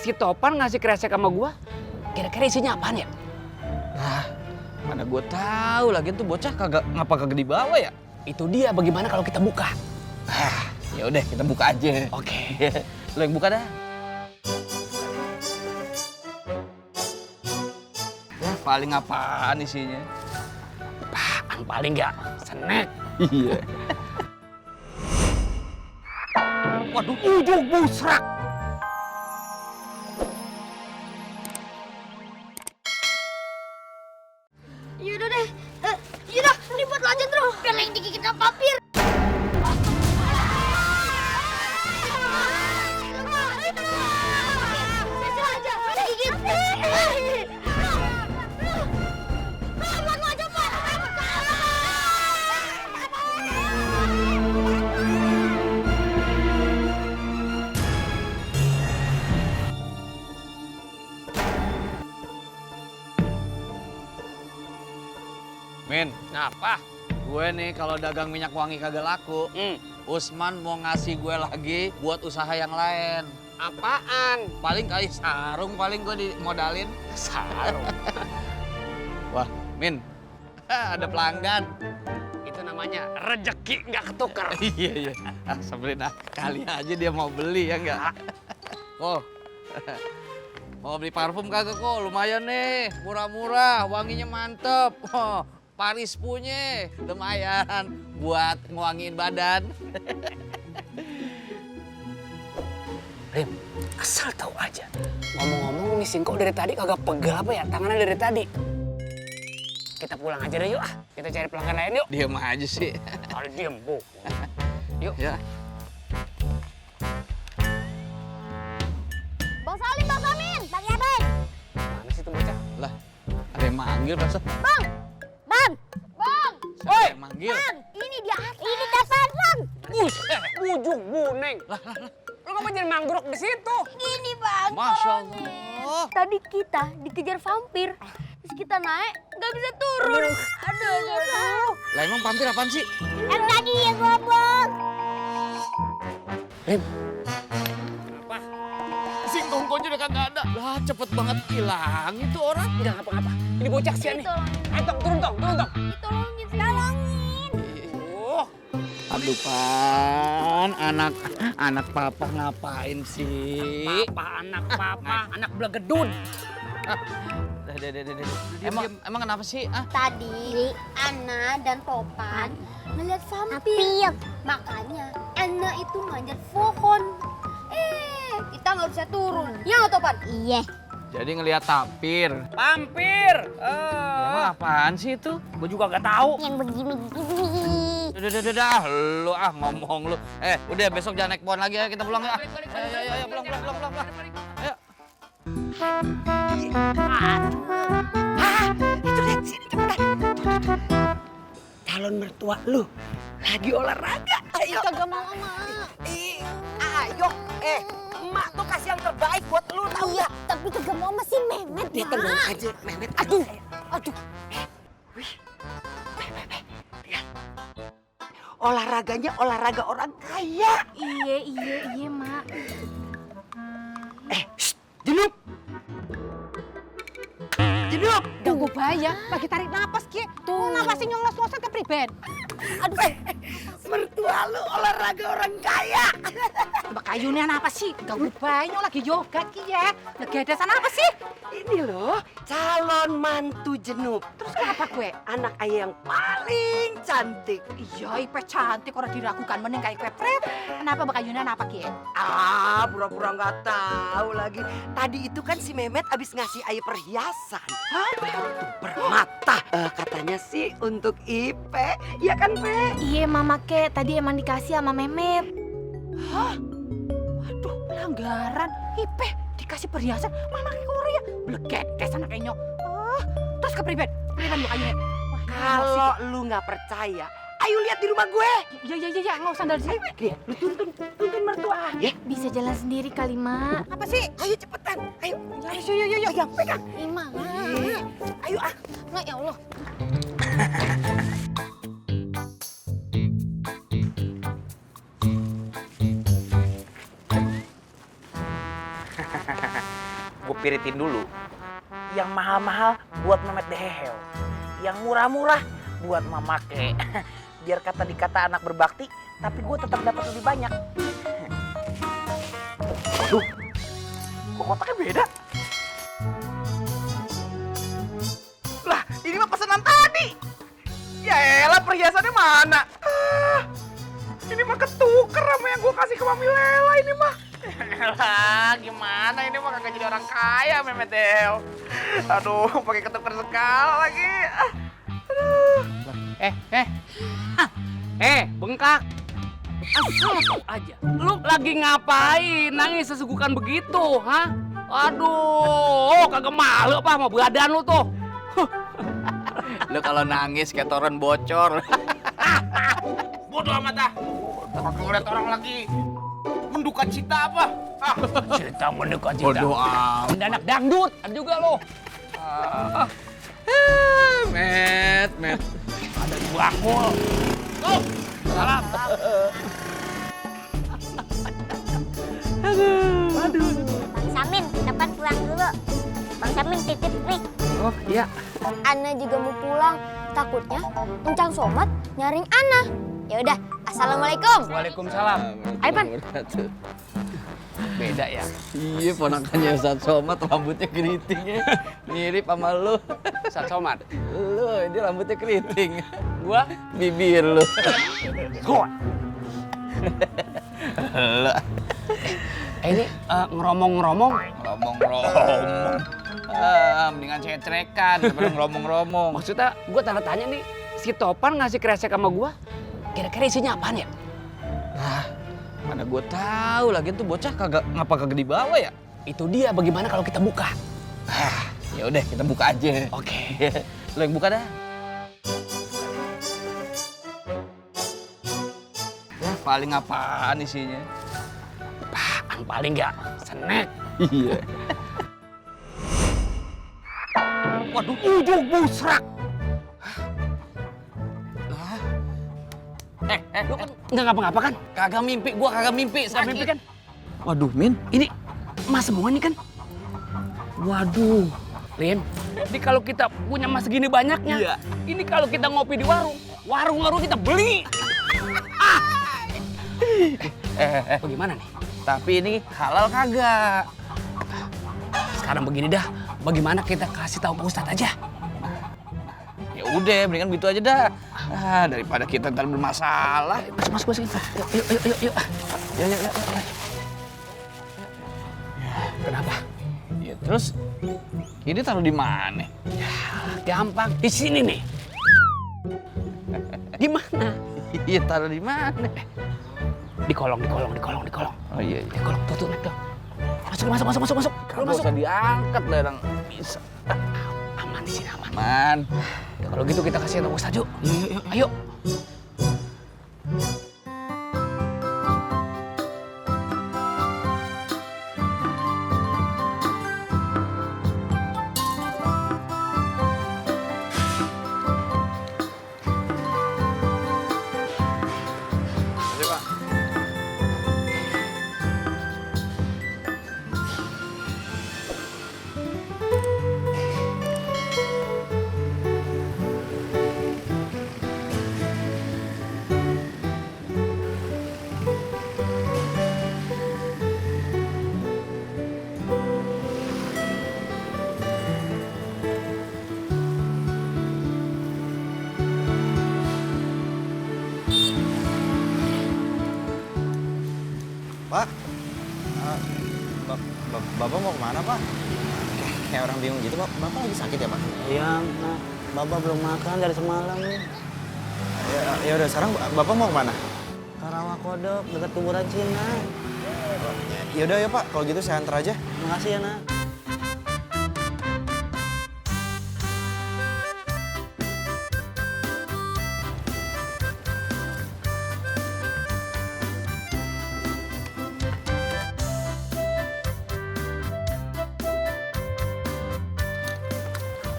si Topan ngasih kresek sama gua, kira-kira isinya apaan ya? Nah, mana gue tahu lagi tuh bocah ngapa kagak dibawa ya? Itu dia, bagaimana kalau kita buka? Ya udah kita buka aja. Oke. Lo yang buka dah. Ya paling apaan isinya? Apaan paling nggak? Snack. Iya. Waduh, ujung busrak. Yaudah deh, yaudah ini buat lo aja Tro, biar lagi digigit sama vampir. Min, Kenapa? gue nih kalau dagang minyak wangi kagak laku, Usman mau ngasih gue lagi buat usaha yang lain. Apaan? Paling kali sarung paling gue dimodalin. Sarung. Wah, Min, ada pelanggan. Itu namanya rejeki nggak ketukar. Iya. Sebelin kali aja dia mau beli ya enggak? Oh, mau beli parfum kagak kok? Lumayan nih, murah-murah, wanginya mantep. Oh, Paris punya, lumayan buat ngewangiin badan. Rim, asal tahu aja. Ngomong-ngomong nih Singko dari tadi kagak pegel apa ya? Tangannya dari tadi. Kita pulang aja deh yuk ah. Kita cari pelanggan lain yuk. Diam aja sih. Kalau diem, Bu. Yuk. Ya. Bang Salim, Bang Samin, Bang Yaben. Mana sih tuh bocah? Lah, ada yang manggil masa? Bang, Siapa yang manggil? ini dia. Ini kapan Bang? Ujung buneng. Lu ngapa jadi manggrok di situ? Ini Bang. Masya tolongin. Allah. Tadi kita dikejar vampir, terus kita naik nggak bisa turun. Aduh. Lah emang vampir apaan sih? Yang tadi yang ngomong. Rim, Apa? Singkongkonya udah kagak ada. Lah cepet banget hilang itu orang. udah ngapa-ngapa. Ini bocah kesian nih. Ditolongin. Ayo Tong, turun Tong. Ditolongin sih. Tolongin. Aduh Pan, anak papa ngapain sih? Anak belegedun. Emang kenapa sih? Ah? Tadi Ana dan Topan melihat vampir. Makanya Ana itu manjat pohon. Kita nggak bisa turun. Ya nggak Topan? Iya. Jadi ngelihat tapir. Vampir. Emang apaan sih itu? Gue juga gak tahu. Yang begini. Udah, lu ngomong lu. Udah besok jangan naik pohon lagi ya, kita pulang ya. Ayo, pulang. Ayo. Itu lihat sini cepetan. Calon mertua lu lagi olahraga. Ayo. Kagak mau ama. Ayo. Emak tuh kasih yang terbaik buat lu tahu Iya, ya. tapi kagak mau sama si Mehmet Ya tenang aja, Mehmet. Aduh. Wih. Lihat. Olahraganya olahraga orang kaya. Iya, Mak. Jenup. Ganggu bahaya, lagi tarik napas Ki. Tuh, napasnya nyonglos-nyonglos ke priben. Aduh. Mertua lu olahraga orang kaya. Mbak Kayunya apa sih? Ganggu bahaya, lagi yoga Ki ya. Lagi ada sana apa sih? Ini loh, calon mantu Jenup. Terus kenapa gue? Anak ayah yang paling cantik. Iya, Ipe cantik orang diragukan mending kayak kue pret. Kenapa Mbak Kayunya apa Ki? Pura-pura nggak tahu lagi. Tadi itu kan si Mehmet abis ngasih ayah perhiasan. Itu bermata. Katanya sih untuk Ipe. Iya kan, Pe? Iya, Mama Ke, tadi emang dikasih sama Mehmet. Waduh, pelanggaran. Ipe dikasih perhiasan, mama ke Korea. Blegetes anaknya. Terus ke priben Mbak Kayunya. Kalau lu nggak percaya, ayo lihat di rumah gue. Iya, nggak usah dari sini. Nih, lu tuntun mertua. Ya, Bisa jalan sendiri kali, Mak. Apa sih? ayo cepetan. Ayo. Yuk. Pegang. Ima. Ayo ah. Nggak, ya Allah. spiritin dulu. Yang mahal-mahal buat Memet Deheo. Yang murah-murah buat Mamake. Biar kata dikata anak berbakti, tapi gue tetap dapat lebih banyak. Waduh, kok kotaknya beda? Lah, ini mah pesanan tadi. Ya elah, perhiasannya mana? Ini mah ketuker sama yang gue kasih ke Mami Lela ini mah. Elah, gimana ini mah kagak jadi orang kaya, Memet Deheo. Aduh, pakai ketuker segala lagi. Bengkak. Asal tau aja. Lu lagi ngapain nangis sesugukan begitu, ha? Aduh, kagak malu apa sama badan lu tuh. Lu kalau nangis kayak toren bocor. Bodoh amat ah. Kalau lihat orang lagi menduka cita apa? Cerita mendekat cinta. Bodoh amat. Anak dangdut, ada juga lo. Met. Ada di bakul. Tuh, salam. Bang Samin, dapat pulang dulu. Bang Samin titip nih. Oh iya. Ana juga mau pulang. Takutnya Encang Somat nyaring Ana. Ya udah, assalamualaikum. Waalaikumsalam. Ayo Pan. Beda ya. Iya, ponakannya Ustadz Somad rambutnya keriting ya. Mirip sama lu. Ustadz Somad. Lu, ini rambutnya keriting. Gua Bibir lu. gua. Ini ngeromong-ngeromong. Ngomong-ngomong. Mendingan cetrekan daripada ngomong-ngomong. Maksudnya gua tanda tanya nih, si Topan ngasih kresek sama gua. Kira-kira isinya apaan ya? Mana gue tahu lagi tuh bocah ngapa kagak dibawa ya? Itu dia, bagaimana kalau kita buka? Ya udah kita buka aja. Oke. Lo yang buka dah. Ya paling apaan isinya? Apaan paling nggak? Snack. Iya. Waduh, ujung busrak. Lu kan nggak ngapa-ngapa kan? Kagak mimpi, gua kagak mimpi. Nggak mimpi kan? Waduh, Min. Ini emas semua nih kan? Waduh, Lin. Ini kalau kita punya emas segini banyaknya, Iya. ini kalau kita ngopi di warung kita beli. Bagaimana nih? Tapi ini halal kagak? Sekarang begini dah, bagaimana kita kasih tahu Pak Ustadz aja? Ya udah, mendingan gitu aja dah. Daripada kita ntar bermasalah. Masuk. Yuk. Yuk. Kenapa? Ya terus ini taruh di mana? Gampang, di sini nih. Di mana? Iya, taruh di mana? Di kolong. Oh iya. Di kolong, tuh, naik tuh. Masuk. Kalau usah diangkat lah, orang bisa. Aman di sini, aman. Man. Ya, kalau gitu kita kasih tahu Ustadz yuk. Ayo. Pak, Bapak mau kemana, Pak? Kayak orang bingung gitu, Pak. Bapak lagi sakit ya, Pak? Iya, nah, Bapak belum makan dari semalam nih. Ya udah, sekarang Bapak mau kemana? Ke Rawakodok, dekat kuburan Cina. Ya udah ya, Pak. Kalau gitu saya antar aja. Makasih ya, nak.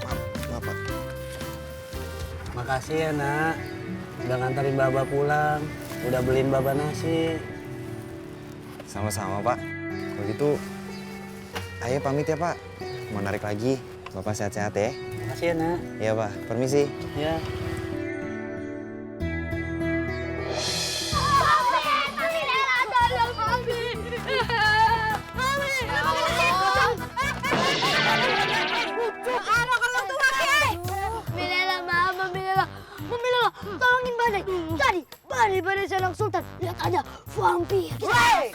Maaf, Pak. Makasih ya, nak. Udah nganterin Baba pulang. Udah beliin Baba nasi. Sama-sama, Pak. Kalau gitu, Ayo pamit ya Pak. Mau narik lagi. Bapak sehat-sehat ya. Makasih ya, Nak. Iya Pak, permisi. Ya. Tolongin Badai. Tadi Badai Salang Sultan lihat ada vampir. Woi,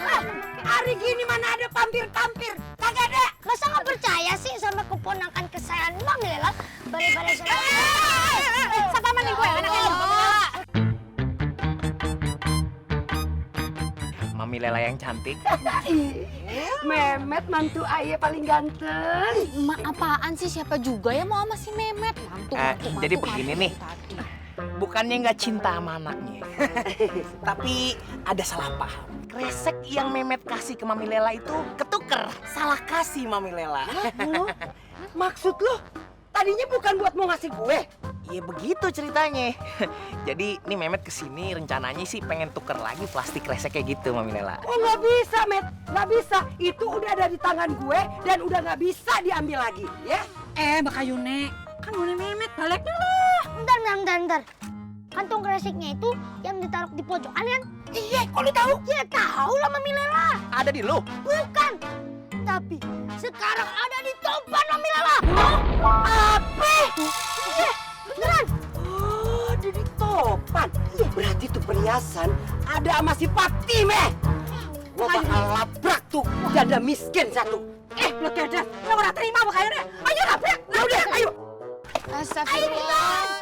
hari gini mana ada vampir-vampir? Kagak ada. Masa nggak percaya sih sama keponakan kesayangan Mami Lela? Badai Salang Siapa maning gue anaknya? Mami Lela yang cantik. Memet mantu ayah paling ganteng. Mak apaan sih? Siapa juga ya mau sama si Memet? Mantu, Jadi begini nih. Bukannya nggak cinta sama anaknya, tapi ada salah paham. Kresek yang Memet kasih ke Mami Lela itu ketuker, salah kasih Mami Lela. Maksud lo tadinya bukan buat mau ngasih gue? Iya begitu ceritanya. Jadi nih Memet kesini rencananya sih pengen tuker lagi plastik kresek kayak gitu Mami Lela. Oh nggak bisa, Met. Nggak bisa. Itu udah ada di tangan gue dan udah nggak bisa diambil lagi, ya? Mbak Kayune, kan udah Memet balik dulu. Bentar. Kantong kreseknya itu yang ditaruh di pojokan kan? Iya, kok lu tahu? Ya tahu lah Mami Lela. Ada di lu? Bukan. Tapi sekarang ada di topan Mami Lela. Apa? Iya, beneran. Oh, ada di topan. Berarti tuh perhiasan ada sama si Fatime. Gua bakal labrak tuh janda miskin satu. Lo kedas, lo ora terima Mbak Kayune. Ayo labrak. Ya udah, ayo. Astagfirullah.